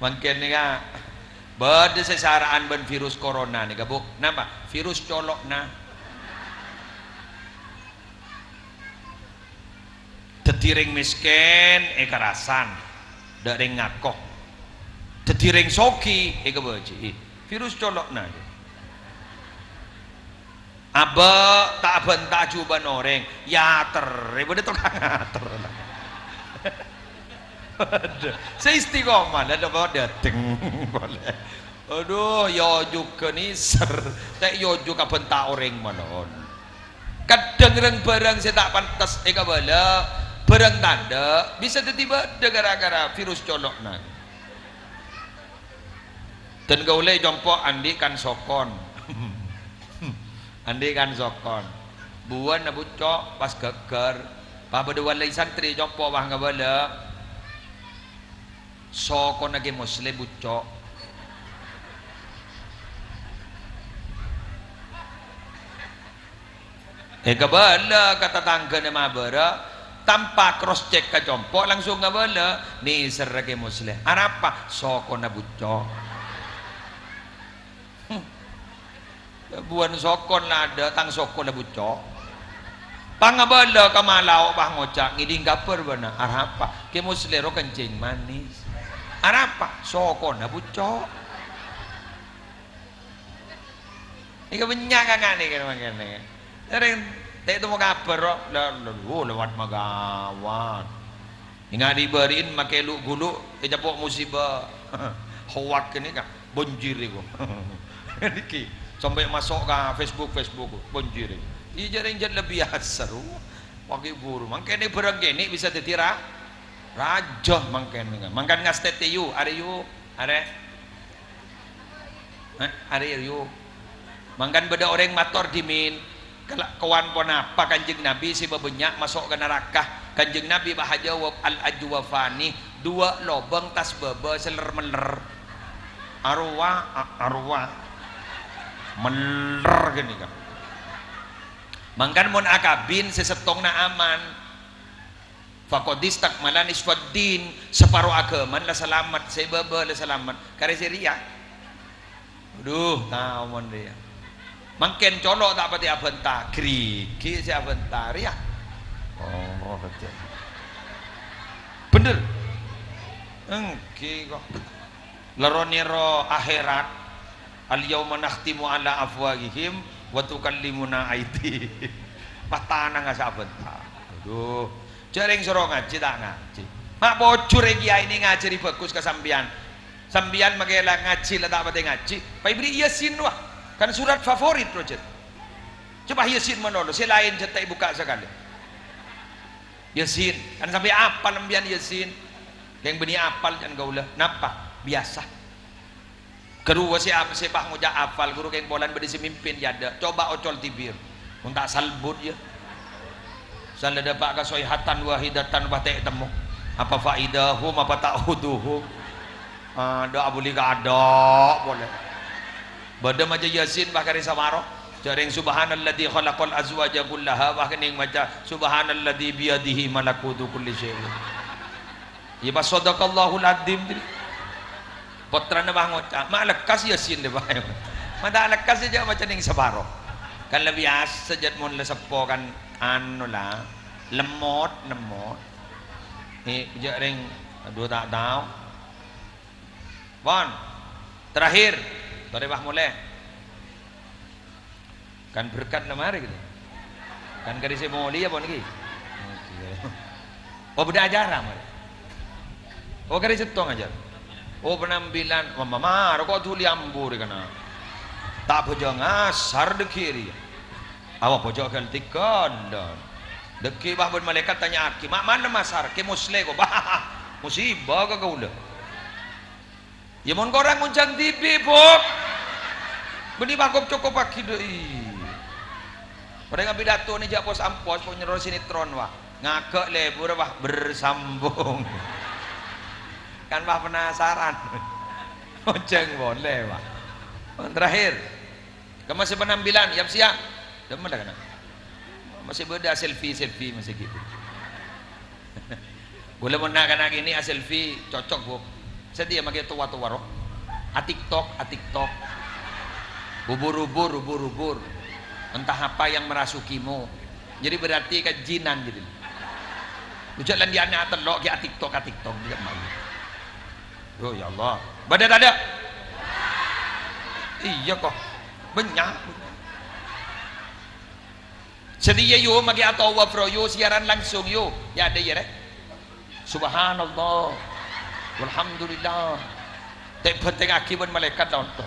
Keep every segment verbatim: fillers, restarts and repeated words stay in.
Mangkèn nèka bâdâ sè sara'an bân virus corona nèka, Bu. Napa? Virus colo'na. Dhâddhi rèng mèskèn èkarasan, dâ' rèng ngako. Dhâddhi rèng soghi èkabâji'i. Virus colo'na. Abâ' ta' abhânta jhubâ'na orèng, èyaterrè, bâdâ tokang ngater. Adhu, sè istiqomah, la dâpa' dâteng polè. Adhu, èyojhughâ nèser, ta' èyojhug abhânta orèng malon. Kadhâng rèng-bhârâng sè ta' pantes èkabâlâ, bhârâng tadâ', bisa dhâddhi bâdâ ghârâ-ghârâ virus colo'na. Dân kaulâ è compo' andi' kan sokon. Andi' kan sokon. Buwâna bucco' pas ghâggâr. Pas bâdâ wali santrè è compo' pas ngabâlâ. Sokona Kè Musleh bucco'. Èkabâlâ ka tatangghâna mabârâ, tanpa cross check ka compo', langsung ngabâlâ, "Nèserra Kè Musleh." "Arapa?" "Sokona bucco'." Hmm. Buwân sokon la adâ', tang soko la bucco'. Pas ngabâlâ ka Malao, pas ngoca', "Ngèdhing kabhâr bâ'na." "Arapa?" "Kè Musleh ro kencing manis." "Arapa?" "Sokona bucco'." Nèka bânnya' kangangana kèng mangkèn nèka. Sèrèng ta' ètemmo kabhâr, ro. La, la, oh, lewat magawat. Ènga' dibâri'in makè lu'-gulu', ècapo' musibah. Hoak nèka, banjir iku. Nèkè, sampè' maso' ka Facebook, Facebook, banjir iku. Iyâ, jhâ' rèng jhât la biyasa, ro. Makè buru. Mangkèn bhârâng kènè' bisa dhâddhi ra-, rajâ mangkèn nèka. Mangkèn ngastètè yu, arè yu. Arè. Eh, arè, yu. Mangkèn bâdâ orèng mator dhimèn, "Kala-, kowan ponapa Kanjeng Nabi sè bâbânnya' maso' ka naraka?" Kanjeng Nabi pas ajâwâb, "Al-ajwafani, duwâ' lobâng attas bâbâ sè ler-meller." Arowa, a-, arowa. Meller ghânèka. Mangkèn mon akabin sè sèttongnga aman. Faqad istakmala nisfaddin, saparo aghâmana la salamet, sè bâbâ la salamet. Karè sè rèya? Adhu, tao mon rèya. Mangkèn colo' ta' patè abhânta, ghârighi' sè abhânta rèya. Oh, bhâjâ. Bhender? Èngghi kok. Lèro-nèro akhèrat, "Al-yauma nakhtimu ala afwahihim wa tukallimuna aidihim." Pas tanangnga sabhânta. Adhu, jhâ' rèng soro ngajhi ta' ngajhi. Ma' pojhur è kèyaè nè ngajhâri bhâghus ka sampèyan. Sampèyan makè la ngajhi la ta' patè ngajhi, pas èberri' Yasin, wah. Kan surat favorit, Roger. Coba Yasin malolo, sè laèn jhâ' ta' èbukka' sakalè. Yasin, kan sampè' apal sampèyan Yasin. Kèng bânnè apal can kaulâ. Napa? Biyasa. Ghâruwa sè ap-, sè pas ngoca' apal, ghuru kèng polana bâdâ sè mimpin è adâ'. Coba ocol tibir. Mon ta' salbut, yâ. Sala dâpa' ka soihatan wahidatan pas ta' ètemmo. Apa faidahum, apa ta'khuduhum? Adâ' abuli ka adâ' polè. Bâdâ maca Yasin pas karè saparo. Jhâ' rèng, "Subhanalladzi khalaqal azwaja kullaha," pas kennèng maca, "Subhanalladzi biyadihi malakutu kulli syai'in." Iyâ, pas, "Shadaqallahul adzim," jârèya. Pottrana pas ngoca', "Ma' lekkas Yasin, dâ, Pak." "Ma' ta' lekkas, yâ, jhâ' maca nèng saparo." Kan la biyasa, jhât, mon la seppo kan, anu, la, lemmot, lemmot. È, jhâ' rèng, adhu, ta' tao. Pon. Terakhir. Torè pas molè. Kan berkat la marè, gitu. Kan karè sè molèya, pon, ghi. Oke. Oh, bâdâ acara, marè. Oh, karè sèttong acara. Oh, penampilan. Ma-, ma-, mara kok dhuli ambu rè kana. Ta' bhâjâng asar dhâggi' rèya. Awa, bhâjâng ghâl tiga, ndân. Dhâggi' pas bân malaèkat tanya'aghi, "Ma' malem asar, Kè Musleh, kok?" Bah, musibah ka kaulâ. Yâ, mon korang ngonjhâng dhibi', Bu. Bânnè makop-cokopaghi, dâ, iyâ. Orèng apidato nè jhâ' pos-ampos, pon nyerro sinetron, wah. Ngaghâ' lebur, wah, bersambung. Kan, wah, penasaran. Ngonjhâng polè, wah. Terakhir. Kemma sè penampilan, yap-siyap. Dâmma la kana'. Masih bâdâ selfie-selfie masih gitu. Kaulâ mon na'-kana' kènè' a-selfie cocok, Bu. Satèya makè towa-towa rowa. A-TikTok, a-TikTok. Ubur-ubur, ubur-ubur. Entah apa yang merasukimu. Jadi berarti kajinan jadi. Ojhâ' landi'anna atello' ghi' a-TikTok, a-TikTok. Ojhâ' mayu. Oh, ya Allah. Bâdâ tadâ'? Iyâ, kok. Bânnya'. Satèya, yu, makè atawaf, bro, yu, siaran langsung, yu. Yâ, adâ, yâ, rè. Subhanallah. Walhamdulillah. Tè-, bântèngaghi bân malaèkat, la onto.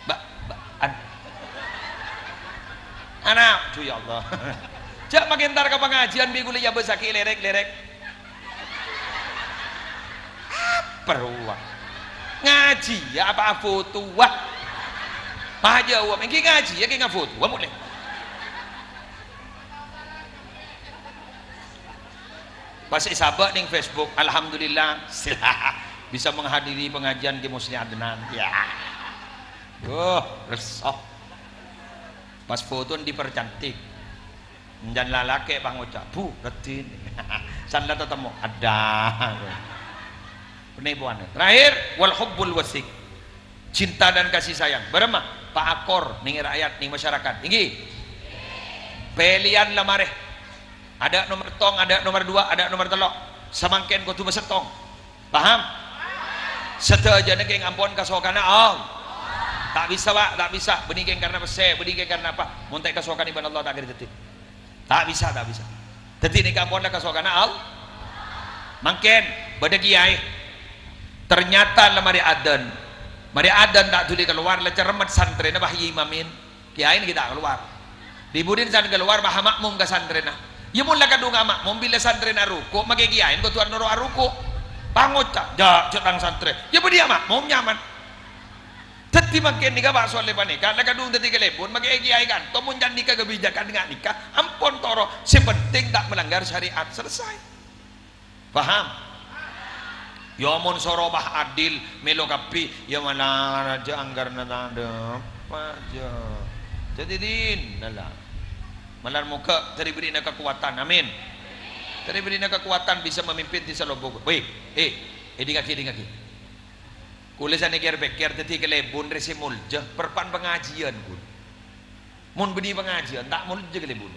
Ba-, ba-, an-, ana', dhu, ya Allah. Jhâ' makè entar ka pangajiân, bi' ghulâ èabâsaghi lèrèk-lèrèk. Apa rowa? Ngajhiyâ apa afotowa? Pajâwâb, èngghi ngajhiyâ kèng afotowa molè. Pas èsabâ' neng Facebook, alhamdulillah, bisa menghadiri pengajian Ki Musli Adnan. Ya. Duh, resso. Pas foto dipercantik. Ènjhân lalakè' pas ngoca', "Bu, raddhin." San la tatemmo, "Adâ." Penipuan. Terakhir, wal hubbul wasik. Cinta dan kasih sayang. Bârâmma? Paakor neng rakyat, neng masyarakat. Èngghi? Pèlèyan la marè. Adâ' nomer tong, adâ' nomer duwâ', adâ' nomer tello'. Samangkèn kodhu masettong. Paham? Sadhâjâna kèng ampon kasokanna Allah. Ta' bisa, Pak, ta' bisa. Bânnè kèng karna pèssè, bânnè kèng karna apa. Mon ta' èkasokan bân Allah, ta' kèra dhâddhi. Ta' bisa, ta' bisa. Dhâddhi nèka ampon la kasokanna Allah. Mangkèn, bâdâ kèyaè. Ternyata la marè adzan. Marè adzan ta' dhuli kalowar, la cerremmet santrèna, pas imamin. Kèyaèna ghi' ta' kalowar. Di-budina san kalowar, pas amakmum ka santrèna. Iyâ, mon la kadhung amakmum, bilâ santrèna ruku', makè kèyaèna kodhu noro' aruku'. Pas ngoca', "Jhâ', jhâ' tang santrè." Iyâ, bâdâ amakmum nyaman. Dhâddhi mangkèn nèka, Pak Soleh panèka, la kadhung dhâddhi kalèbun, makè kèyaè ka'dinto mon can nèka kabijakan nga' nèka, ampon toro', sè penting ta' melanggar syariat, selesai. Paham? Ya, mon soro pas adil, mèlo kabbhi, ya malar jhâ' anggarna tadâ' apa jhâ'. Dhâddhi dinala. Malar moghâ èbherri'na kakowadhân. Amin. Èbherri'na kakowadhân bisa mamimpin Dhisa Lombok. Wèh, eh, èdingngaghi, èdingngaghi. Kaulâ sanèka pèkkèr dhâddhi kalèbun rè sè molja, parappa'na pangajiân, ghun. Mon bânnè pangajiân, ta' molja kalèbun.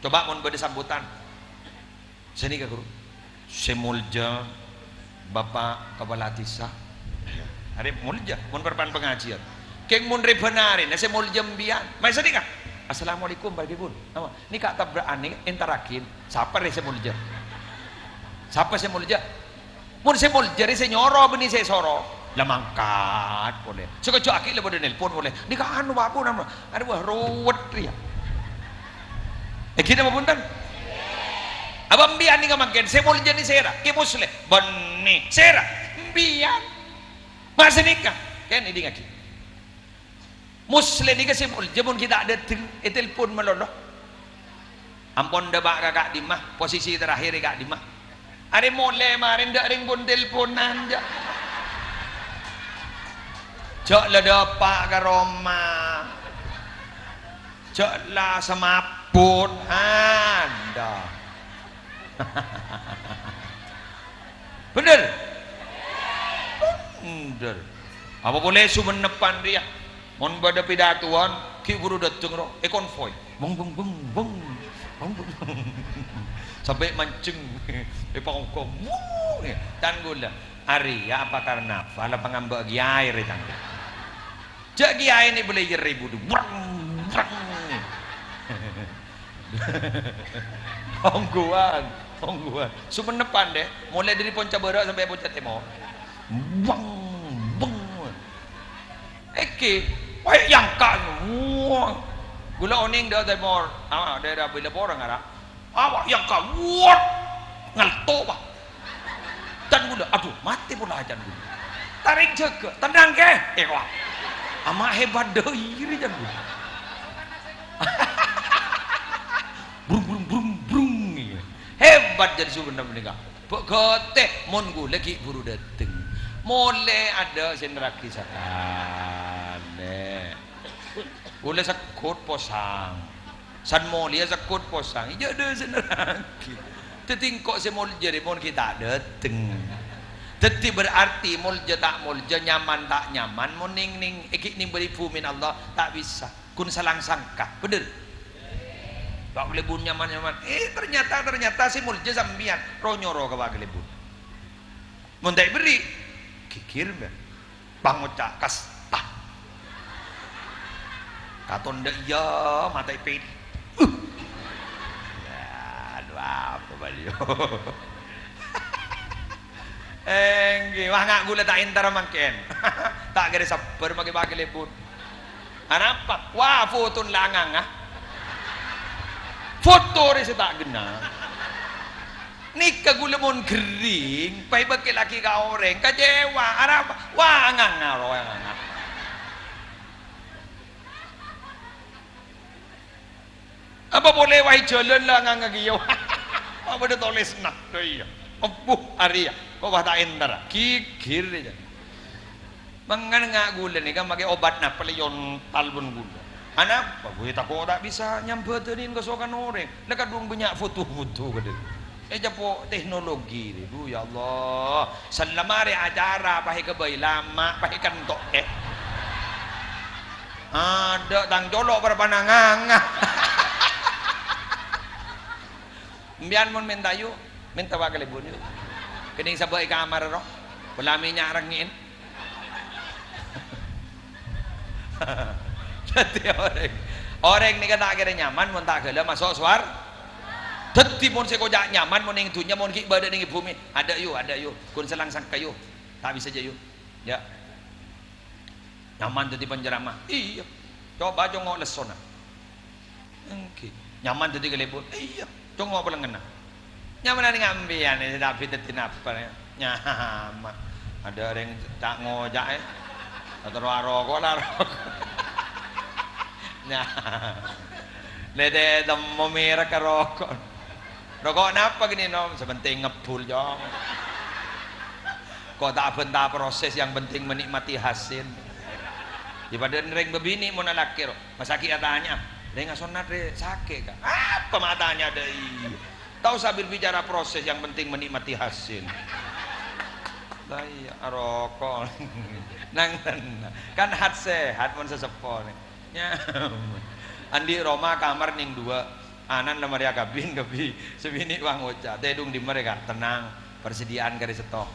Coba mon bâdâ sambutan. Sanèka, Ghuru. Sè molja Bapak Kepala Desa. Arè molja, mon parappa'na pangajiân. Kèng mon rè bân arèna sè molja embiyan. Mayu sanèka. "Assalamualaikum, Pak Ibu." Apa? Nèka tabra'an nèka èntarraghi. Sapa rè sè molja? Sapa sè molja? Mon sè molja rè sè nyoro bânnè sè èsoro. La mangkat polè. Sè kejjhâ' aghi' la padâ nelpon polè. Nèka anu, Pak, pon anu. Arè, wah, ruwet rèya. Èngghi napa bhunten? Apa embiyan nèka mangkèn? Sè molja nè sèra? Kè Musleh. Bânnè. Sèra? Embiyan. Masa nèka? Kèn èdingngaghi. Musleh nèka sè molja mon ghi' ta' dâteng, ètelpon malolo. Ampon dâpa' ka ka'dimma, posisi terakhir è ka'dimma. Arè molè marèn dâ' rèng pon telponan, jhâ'. Jhâ' la dâpa' ka roma. Jhâ' la samabbhut. Anda. Bhender? Bhender. Apa polè Sumennepan rèya? Mon bâdâ pidatowan, ghi' buru dâteng ro, èkonvoy. Beng, beng, beng, beng. Beng, beng, beng. Sampè' mancèng, èpangko. Wuh, ya. Can ghulâ, arèya apa karnaval apa ngambâ' kèyaè rè, can ghulâ? Jhâ' kèyaè nè bâlâjâr rèbu, wrang, wrang. Ongghuwân, ongghuwân. Sumennepan, dâ'. Molaè dâri ponca bârâ' sampè' ponca tèmor. Beng, beng. Èngghi, wah, èyangka'. Wah. Ghulâ onèng dâ' tèmor. Ah, daerah Bilapora ngara. Awak èyangka'. Wah. Ngelto, wah. Can ghulâ, "Aduh, matè pola," can ghulâ. Tarèng jâgâ, "Tenang, Kè." Eh, wah. Ama' hebat dâ' iri, can ghulâ. Brung, brung, brung, brung. Hebat jadi Sumenep nèka. Bâ' ghâtè, mon ghulâ ghi' buru dâteng. Molè adâ' sè nerraghi sakalè. Ghulâ segghut posang. San molèya segghut posang. Iyâ, adâ' sè nerraghi. Dhâddhi engko' sè molja rè mon ghi' ta' dâteng. Dhâddhi berarti molja ta' molja, nyaman ta' nyaman, mon neng-neng, è ghi' neng bâri' bhumèna Allah, ta' bisa. Ghun salang sangka, bhender? Pak Kalèbun nyaman-nyaman. Eh, ternyata, ternyata sè molja sampèyan. Ro-nyoro ka Pak Kalèbun. Mon ta' èberri', ghighir, bân. Pangoca' kasta. Katon dâ' iyâ, matè pèt. Uh. Ya, aduh, apa bâli? Èngghi, wah, nga' ghulâ ta' èntara mangkèn. Ta' kèra sabbhâr makè Pak Kalèbun. Anapa? Wah, fotona la anganga. Foto rè sè ta' ghenna. Nèka ghulâ mon ghering, pas èbâkkèlaghi ka orèng, kecewa. Arapa? Wah, anganga rowa, anganga. Apa polè wae jhâlân la anganga kèya. Apa bâdâ tolèsanna? Lho iyâ. Embuh, arèya. Kok wah ta' èntara? Ghighir, ya. Mangkana nga' ghulâ nèka makè obat napa lè yontal bân ghulâ. Anapa? Ghulâ tako' ta' bisa nyambhâdhânin kasokan orèng. La kadhung bânnya' foto-foto kadhâng. Ècapo' teknologi rè. Duh, ya Allah. Salamma rè acara pas èkabây lama', pas èkento', eh. Adâ' tang colo' parpana nganga. Empèyan mon mènta, yu, mènta Pak Kalèbun, yu. Kènèng sabâ' è kamar, ro. Polana mènnya' rengngè'en. Dhâddhi orèng, orèng nèka ta' kèra nyaman mon ta' ghellâ' maso' sowar-, dhâddhi mon sè èkoca' nyaman mon neng dhunnya, mon ghi' bâdâ neng è bhumè, adâ', yu, adâ', yu. Ghun salang sangka, yu. Ta' bisa jâ, yu. Ya. Nyaman dhâddhi penceramah? Iyâ. Coba congo' lessona. Èngghi. Nyaman dhâddhi kalèbun? Iyâ. Congo' pelengngenna. Nyaman nèng empèyan, sè ta' bi' dhâddhi napa, ya? Nyaman. Adâ' orèng ta' ngoca', eh. Terro aroko' la aroko'. Nyaman. Lè' ta' temmo merek aroko'. Roko' napa kènè', Nom? Sè pentèng ngebbhul, Cong. Ko' ta' abânta proses, yang penting menikmati hasil. Yâ padâ rèng bâbinè' mon alakè, ro. Masa ghi' atanya, "Rèng asonnat rè sakè', Ka'?" Apa ma' atanya dâ' iyâ? Ta' osa berbicara proses, yang penting menikmati hasil. Lah iyâ, aroko'. Nang tennang. Kan hat-sehat mon saseppo nè. Nyaman. Andi' roma kamar nèng duwâ'. Anan la marè akabin kabbhi. Sè binè' wah ngoca', "Tèdung dimma rè, Ka'?" "Tennang, persediaan karè sèttong."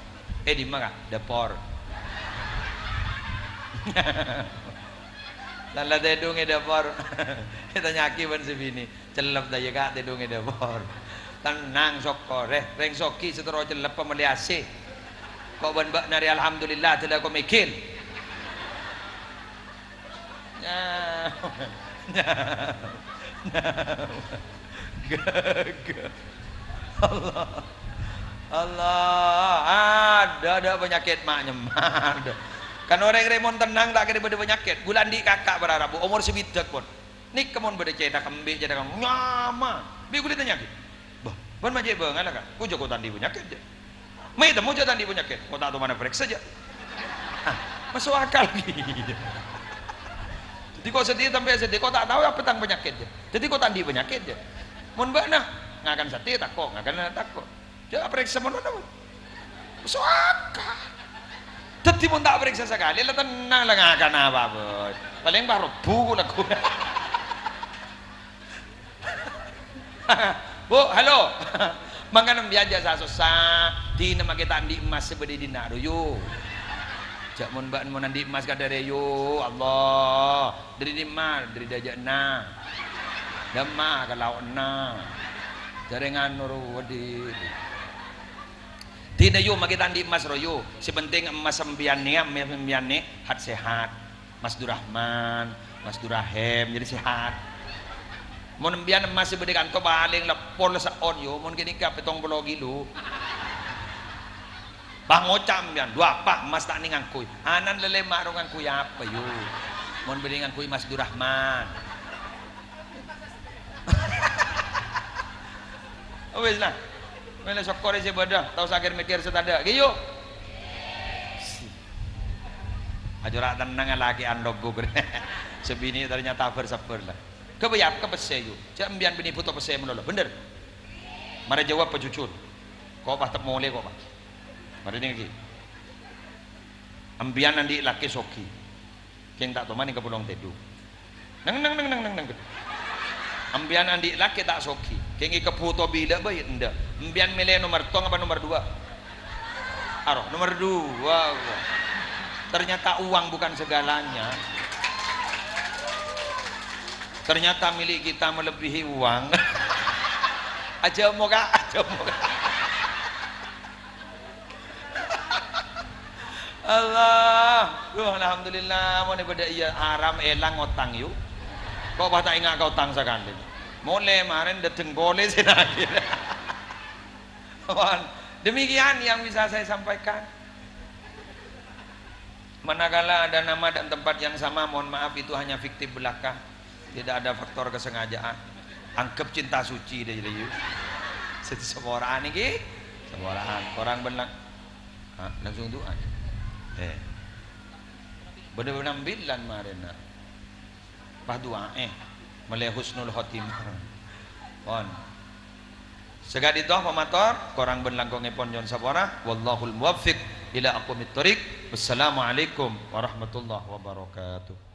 "Eh, dimma, Ka'?" "Dâpor." Lalla tèdung è dâpor. Ètanya'aghi bân sè binè', "Cellep ta' iyâ, Ka', tèdung è dâpor?" "Tennang, sokkor, eh. Rèng soghi sè terro cellep pamellè A C. Ko' bân bâ'na rè alhamdulillah, dâlâ ko' mèghil." Nyaman. Nyaman. Nyaman. Ghâghâ. Allah. Allah. Adâ', adâ' panyakèt ma' nyemma. Adâ'. Kan orèng rè mon tennang ta' kèra bâdâ panyakèt. Ghulâ andi' kaka' para rabu, omor sabidhâk pon. Nèka mon bâdâ cèthak embi', cèthak nyaman. Bi' ghulâ ètanya'aghi. Bâh, bân ma' cè' bângalla, Ka'? Ko' jhâ' ko' ta' andi' panyakèt, jâ'. Mè' temmo jâ' ta' andi' panyakèt, ko' ta' tomanna parèksa, jâ'. Hah, maso' akal, ghi. Dhâddhi ko' sadhiyâ sampè' sadhiyâ, ko' ta' tao apa tang panyakèt, jâ'. Dhâddhi ko' ta' andi' panyakèt, jâ'. Mon bâ'na ngakan satè, tako', ngakan tako'. Jâ' aparèksa mon bâ'na, mon. Maso' akal. Dhâddhi mon ta' parèksa sakalè, la tennang, la ngakan apa, Boy. Palèng pas robbhu ko' lagghu. Bu, halo. Mangkana empèyan jâ' sa-sossa. Dinah makè ta' andi' emmas sè bâdâ è dinna', ro, yu. Jâ' mon bâ'na mon andi' emmas kadârè, yu. Allah. Dâri dimma? Dâri dâjâna. Dimma? Ka lao'na. Jârèngan, ro, wâdhi. Dinah, yu, makè ta' andi' emmas, ro, yu. Sè pentèng emmas empèyan nè, emmas empèyan nè, hat-sehat. Mas Durrahman, Mas Durrahem, jadi sehat. Mon empèyan emmas sè bâdâ è kanto palèng leppol saon, yu, mon kènèka pèttong polo kilo. Pas ngoca' empèyan, "Dhu apa emmas ta' nè ngangghuy?" Anan lèlè ma' ro ngangghuy apa, yu? Mon bâdâ ngangghuy Mas Durrahman. Wis lah. Mèlè sokkorè sè bâdâ, ta' osa kèr-mèkkèr sè tadâ'. Ghi, yu. Aja ra tennang, lakè'an logok. Sè binè' ternyata bâr-sabbâr la. Ghâbây apa ka pèssè, yu? Jâ' empèyan binè' bhuto pèssè malolo, bhender? Marè jawab pajhujhur. Ko' patep molè ko', Pa'. Marè nèng ghi. Empiyan andi' lakè soghi. Kèng ta' toman nèng kapolong tèdung. Neng, neng, neng, neng, neng, neng. Empiyan andi' lakè ta' soghi. Kèng èkebhuto bilâ bhâi, endâ'. Empiyan mèlè nomer tong apa nomer dua? Aro, nomer dua. Ternyata uang bukan segalanya. Ternyata milik kita melebihi uang. Aja moka, aja moka. Allah. Duh, alhamdulillah, mon bâdâ iyâ aram èlang otang, yu. Ko' pas ta' enga' ka otang sakalè. Molè marèn dâteng polè sè nagih. Mon, demikian yang bisa saya sampaikan. Manakala ada nama dan tempat yang sama, mohon maaf, itu hanya fiktif belaka. Tidak ada faktor kesengajaan. Anggap cinta suci deh, jadi. Sèttong saporaan iki, saporaan. Korang bân lang-, ha, langsung du'a. Eh. Bâdâ penampilan marèna. Pas du'a, eh. Mèlè husnul khotimah. Pon. Saka'dinto pamator, korang bân langkongèpon nyo'on sapora. Wallahul muwaffiq ila aqwamit thoriq. Wassalamualaikum warahmatullahi wabarakatuh.